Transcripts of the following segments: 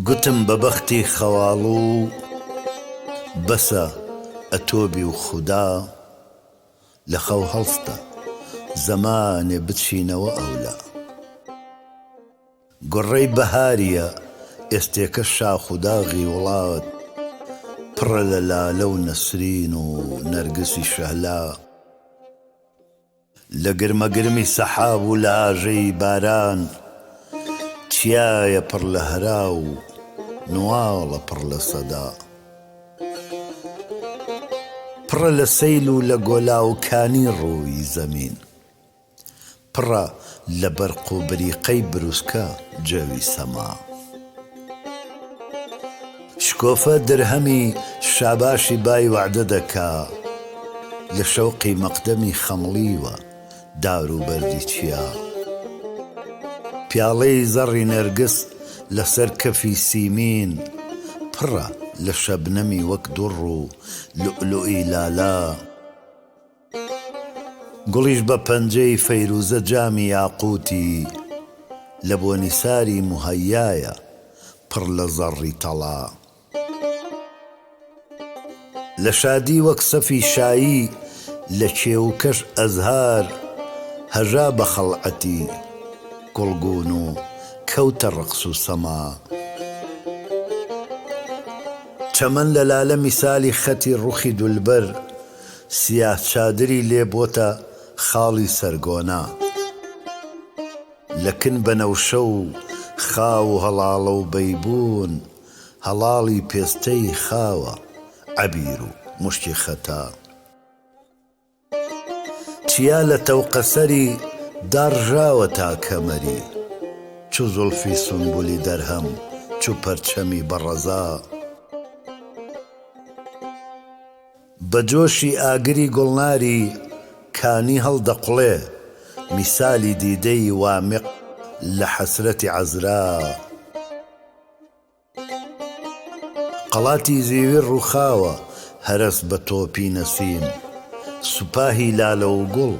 گوتم بە بەختی خەواڵوو بەسە ئەتۆ بی و خودا لە خەو هەڵستە زەمانێ بچینەوە ئەولا. گوڕەی بەهاریە ئێستێکە شاخ و داغی وڵات پڕە لە لالە و نەسرین و نەرگسی شەهلا. لە گرمەگرمی سەحاب و لە هاژەی باران چیایە پڕ لە هەرا و نواڵە پڕ لە سەدا. پڕە لە سەیل و لە گۆلاو کانی ڕووی زەمین. پڕە لە بەرق و بریقەی بروسکە جەوی سەما. شکۆفە درهەمی شاباشی بای وەعدە دەکا لە شەوقی مەقدەمی خەمڵیوە دار و بەردی چیا. پیاڵەی زەڕی نەرگس لە سەر کەفی سیمین پڕە لە شەبنەمی وەک دوڕ و لوئلوئی لالا. گوڵیش بە پەنجەی فەیروزە جامی یاقووتی لە بۆنیساری موهەیایە پڕ لە زەڕی تەڵا. لە شادی وەک سەفی شایی لە کێو و کەش ئەزهار هەژا بە خەڵعەتی گوڵگوون و کەوتە ڕەقس و سەما. چەمەن لە لالە میسالی خەتی ڕوخی دولبەر سیاه چادری لێ بۆتە خاڵی سەرگۆنا. لە کن بەنەوشە و خاو و هەڵاڵە و بەیبوون هەڵاڵی پێستەی خاوە عەبیر و مشکی خەتا. چیا لە تەوقەسەری داڕژاوە تا کەمەری چو زوڵفی سونبولی دەرهەم چو پەرچەمی بەڕەزا. بە جۆشی ئاگری گوڵناری کانی هەڵدەقوڵێ میسالی دیدەی وامیق لە حەسرەتی عەزرا. قەڵاتی زیوی ڕووخاوە هەرەس بە تۆپی نەسیم سوپاهی لالە و گوڵ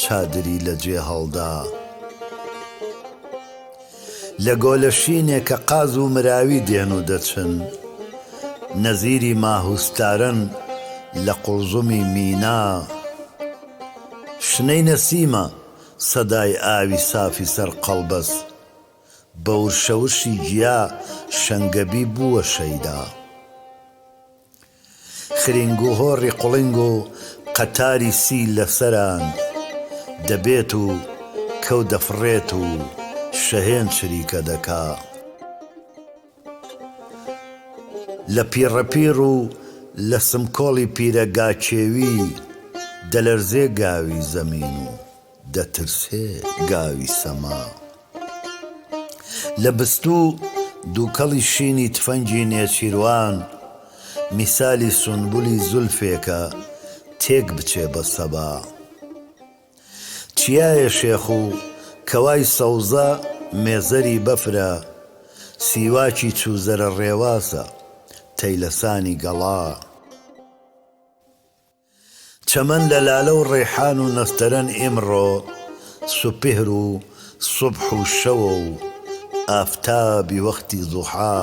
چادری لە جێ هەڵدا. لە گۆلە شینێ کە قاز و مراوی دێن و دەچن، نەزیری ماه و ستارەن لە قوڵزومی مینا. شنەی نەسیمە سەدای ئاوی سافی سەر قەڵبەس، بە ورشەورشی گیا شەنگەبی بووە شەیدا. خرینگ و هۆڕی قوڵینگ و قەتاری سی لە سەران دەبێت و کەو دەفڕێت و شەهێن چریکە دەکا. لە پیڕەپیڕ و لە سمکۆڵی پیرە گاکێوی دەلەرزێ گاوی زەمین و دەترسێ گاوی سەما. لە بستوو دووکەڵی شینی تفەنگی نێچیروان میسالی سونبولی زولفێکە تێک بچێ بە سەبا. چیایە شێخ و کەوای سەوزە مێزەری بەفرە سیواکی چووزەرە ڕێواسە تەیلەسانی گەڵا. چەمەن لە لالە و ڕەیحان و نەستەرەن ئیمڕۆ سوپهر و سوبح و شەوە و ئافتابی وەختی زوحا.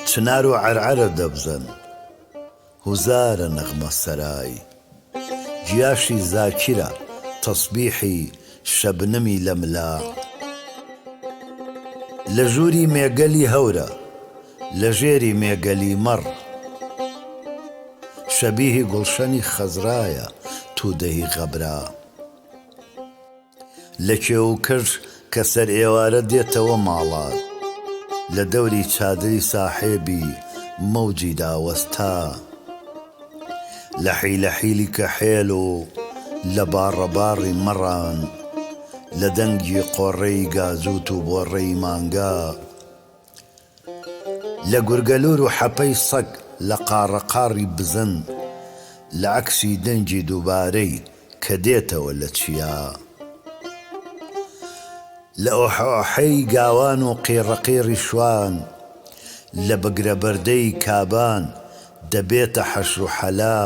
چنار و عەرعەرە دەبزەن هوزارە نەغمە سەرای. گیاشی زاکیرە تەسبیحی شەبنمی لە ملا. لە ژووری مێگەلی هەورە لە ژێری مێگەلی مەڕ. شەبیهی گوڵشەنی خەزرایە توودەی غەبرا. لە کێو و کەژ کە سەرئێوارە دێتەوە ماڵات. لە دەوری چادری ساحێبی مەوجیدا وەستا. لە حیلەحیلی کەحێل و لە باڕەباڕی مەڕان. لە دەنگی قۆڕەی گاجووت و بۆڕەی مانگا. لە گورگەلوور و حەپەی سەگ لە قاڕەقاڕی بزن لە عەکسی دەنگی دووبارەی کە دێتەوە لە چیا لە ئۆحەئۆحەی گاوان و قیڕەقیڕی شوان لە بگرەبەردەی کابان دەبێتە حەشر و حەلا.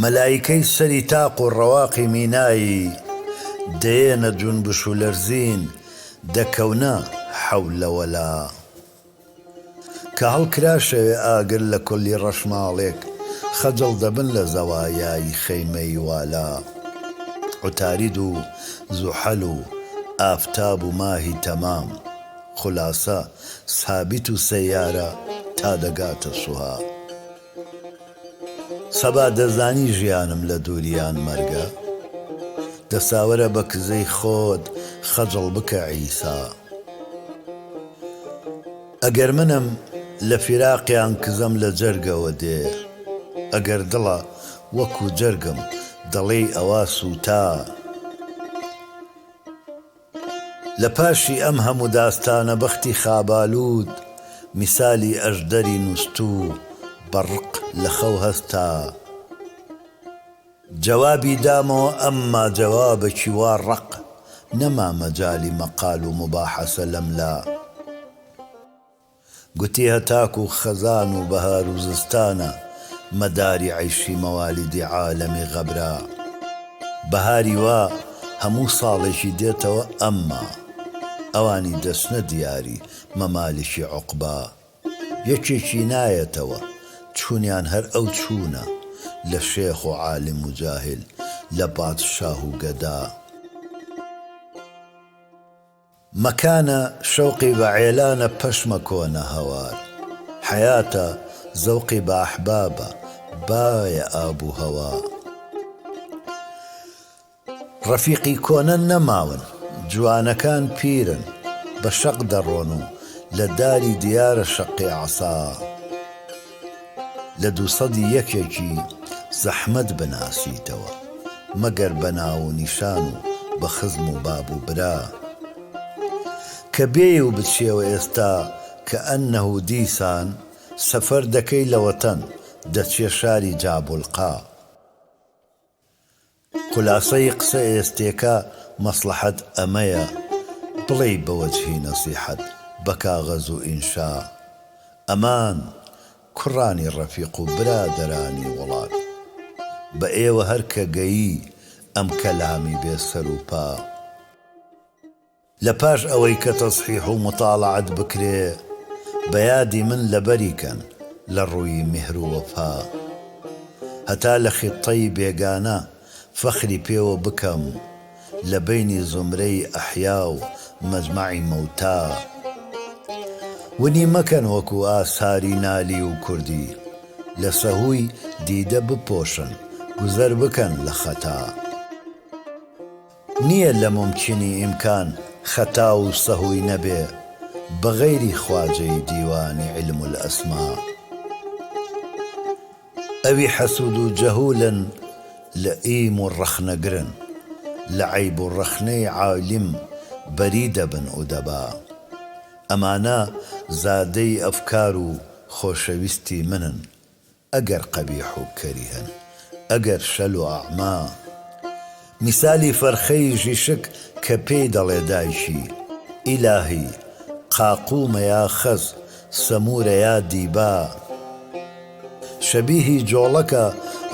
مەلایکەی سەری تاق و ڕەواقی مینایی. دەیێنە جونبش و لەرزین دەکەونە حەولە وەلا. کە هەڵکرا شەوێ ئاگر لە کولی ڕەشماڵێک خەجڵ دەبن لە زەوایای خەیمەی والا. عوتارید و زوحەل و ئافتاب و ماهی تەمام. خولاسە سابیت و سەیارە تا دەگاتە سوها. سەبا دەزانی ژیانم لە دووریان مەرگە؟ دەساوەرە بە کزەی خۆت خەجڵ بکە عیسا. ئەگەر منم لە فیراقیان کزەم لە جەرگەوە دێ ئەگەر دڵە وەکوو جەرگم دەڵێی ئەوا سووتا. لە پاشی ئەم هەموو داستانە بەختی خابالوود میسالی ئەژدەری نووستوو بە ڕق لە خەو هەستا. جەوابی دامەوە ئەمما جەوابەکی وا ڕەق نەما مەجالی مەقال و موباحەسە لەملا. گوتی هەتاکوو خەزان و بەهار و زستانە مەداری عەیشی مەوالیدی عالەمی غەبرا. بەهاری وا هەموو ساڵێکی دێتەوە ئەمما ئەوانی دەچنە دیاری مەمالکی عوقبا. یەکێکی نایەتەوە، چوونیان هەر ئەو چوونە، لە شێخ و عالم و جاهیل، لە پادشاه و گەدا. مەکانە شەوقی بە عێلانە پەشمە کۆنە هەوار حەیاتە زەوقی بە ئەحبابە بایە ئاب و هەوا. ڕەفیقی کۆنە نەماون، جوانەکان پیرن، بە شەق دەڕۆن و لە داری دیارە شەقی عەسا. لە دووسەدی یەکێکی زەحمەت بناسیتەوە، مەگەر بە ناو و نیشان و بە خزم و باب و برا. کە بێی و بچیەوە ئێستا کەئەنەه دیسان سەفەر دەکەی لە وەتەن دەچیە شاری جابولقا. خولاسەی قسە ئێستێکە مەسڵەحەت ئەمەیە بڵێی بە وەجهی نەسیحەت بە کاغەز و ئینشا ئەمان کوڕانی ڕەفیق و برادەرانی وڵات بە ئێوە هەر کە گەیی ئەم کەلامی بێ سەر و پا. لە پاش ئەوەی کە تەسحیح و موتاڵەعەت بکرێ، بە یادی من لەبەری کەن لە ڕووی میهر و وەفا. هەتا لە خیتتەی بێگانە فەخری پێوە بکەم لە بەینی زومرەی ئەحیا و مەجمەعی مەوتا. ونی مەکەن وەکوو ئاساری نالی و کوردی، لە سەهووی دیدە بپۆشن گوزەر بکەن لە خەتا. نییە لە مومکینی ئیمکان خەتا و سەهوی نەبێ بە غەیری خواجەی دیوانی عیلم الاسما ئەوی حەسود و جەهولن لەئیم و ڕەخنەگرن لە عەیب و ڕەخنەی عالیم بەری دەبن ئودەبا ئەمانە زادەی ئەفکار و خۆشەویستی منن ئەگەر قەبیح و کەریهن، ئەگەر شەل و ئەعما. میسالی فەرخەی ژیشک کە پێی دەڵێ دایکی، ئیلاهی، قاقوومە یا خەز، سەموورە یا دیبا. شەبیهی جۆڵەکە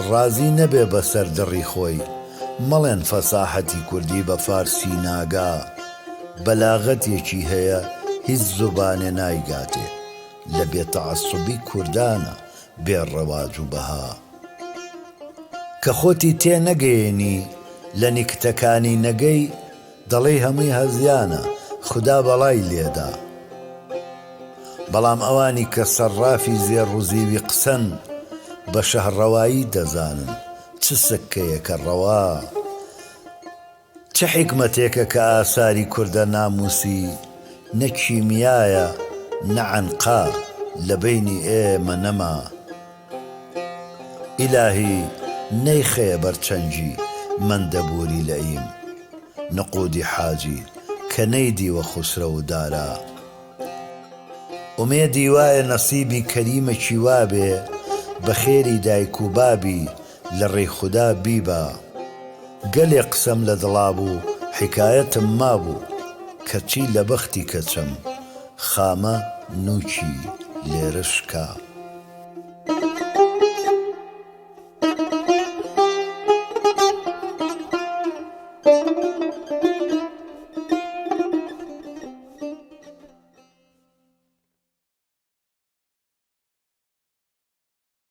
ڕازی نەبێ بە سەر دڕی خۆی، مەڵێن فەساحەتی کوردی بە فارسی ناگا. بەلاغەتێکی هەیە هیچ زوبانێ نایگاتێ. لە بێ تەعەسوبی کوردانە بێ ڕەواج و بەها. کە خۆتی تێ نەگەیەنی لە نیکتەکانی نەگەی دەڵێی هەمووی هەزیانە خودا بەڵای لێدا. بەڵام ئەوانی کە سەڕافی زێڕ و زیوی قسەن بە شەهڕەوایی دەزانن چ سکەیەکە ڕەوا. چ حیکمەتێکە کە ئاساری کوردە ناموسی نە کیمیایە نە عەنقا لە بەینی ئێمە نەما ئیلاهی نەیخەیە بەر چنگی مەندەبوری لەئیم نقودی حاجی کە نەیدیوە خوسرەو و دارا ئومێدی وایە نەسیبی کەریمەکی وابێ بە خێری دایک و بابی لە ڕێی خودا بیبا گەلێ قسەم لە دڵا بوو حیکایەتم مابوو کەچی لە بەختی کەچم خامە نووکی لێرە شکا.